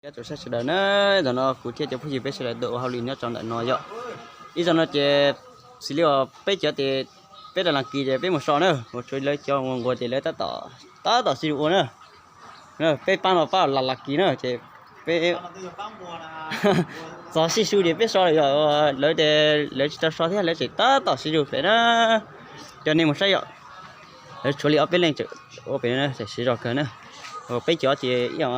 Nyob rau sab sawv daws na, zaum no kuv thiab cov phooj ywg peb sawv daws tuaj ua hauj lwm nyob rau ntawm no yom. Ib zaug no ces xws li uas peb cov tias peb rov las kis ces peb mus so na, ua tsuav lawv cov nquag nquag ces lawv tab tom, tab tom sib ua na. Peb pab no pab las las kis na ces peb txog sij su ces peb so lawm yom, lawv tias lawv tsis tau so thiab lawv tseem tab tom sib su pem na. Coj nej mus saib yom, lawv tshuav li ob peb leej ua pem na, siv zog kawg na. Peb cov ces ib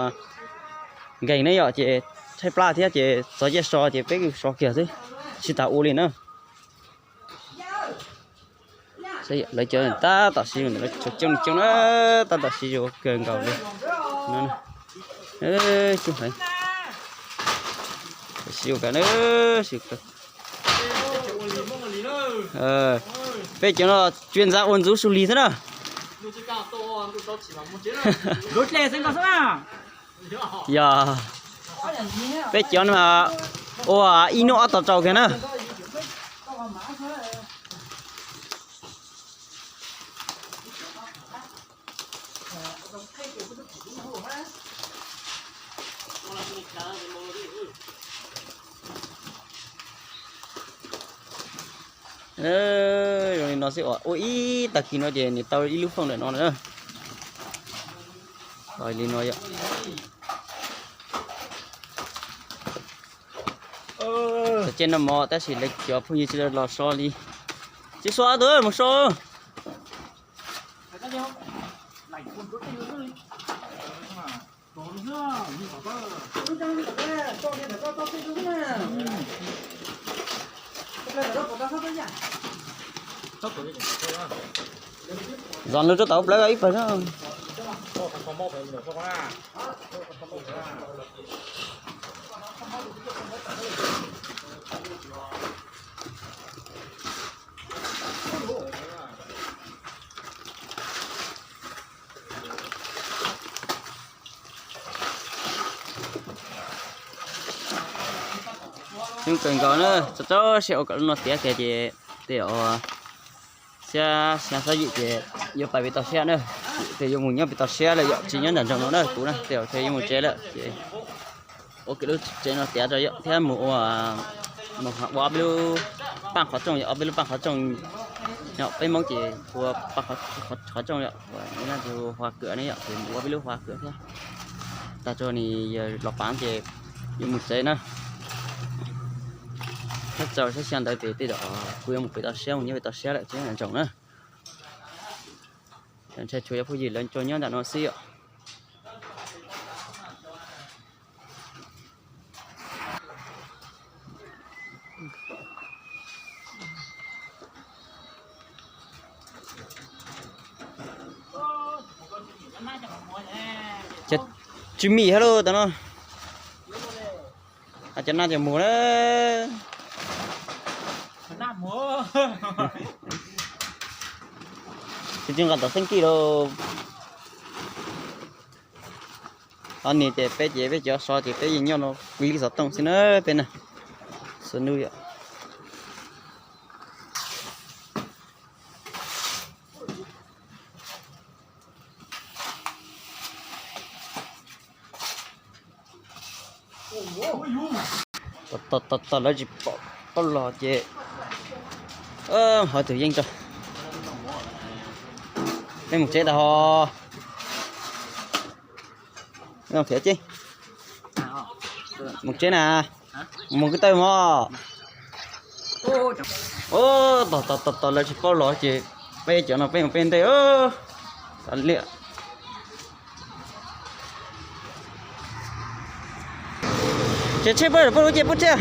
nkeeg ne yom, ces tshaib plab thiab ces txog caij so ces peb so kiag xwb, tsis tas ua li na. Lawv cov tab tom sib ntawm lawv coob coob na, tab tom sib ua kawg nkaus li. Sib ua kawg na, sib ua kawg. Peb cov no tsuas ntxav ua ntxuv su lig xwb na. Yog peb cov no ua ib hnub ob tog rau kiag na. Zoo li no xwb, ua ib tag kis no ces nws tau ib lub foob ntawm no na. Li no yom. Txog caij noj mov tab sis lawv cov phooj ywg tsis los so li. Tsis so tus mus so. Zos lub rab tau plawv ib pawg na. Coob kawg nkaus na, txog txog siab ua kom lub no tiav kiag ces tej zaum xyoo xya xyoo yim ces yuav pais pem toj siab na, ces yuav mus nyob pem toj siab lawm yom, tsis nyob nram nroog no na kuv na, tej zaum yuav mus tsev lawm ces ua kiag lub tsev no tiav rau yom, thiab mus ua, mus ua ob peb lub paj qhov rooj yom, ob peb lub paj qhov rooj. Yog peb Hmoob ces hu ua paj qhov rooj yom, ua hu ua huav kwm ne yom, ces mus ua peb lub huav kwm thiab. Tag tso ne yog los pav ces yuav mus tsev na. Thaj txaus saib xyoo ntawd ces tej zaum kuv yuav mus pem toj siab, mus nyob pem toj siab lawm tsis nyob nram nroog na. Ntshai tshuav cov phooj ywg lawv tso nyob ntawm no xwb yom. Tsis mim hab lauj tam no. Cov naj cov muag na. Tsis nqa tom xeeb kij lauj. Ob nig ces peb ces peb cov so ces peb yeej nyob no kuv li xov tooj xwb na peb na. Xua nub yom. Tau lawv tsis pom paub los ces hov tus yeej rau. Peb mus tsev tas ho. Khiav ces mus tsev na, mus kwv tawj mog. Tos tos tos lawv tsis paub los ces peb cov no peb mus peb ntej. Liam. Ces tsheb pab pab lub ces pub tsheb.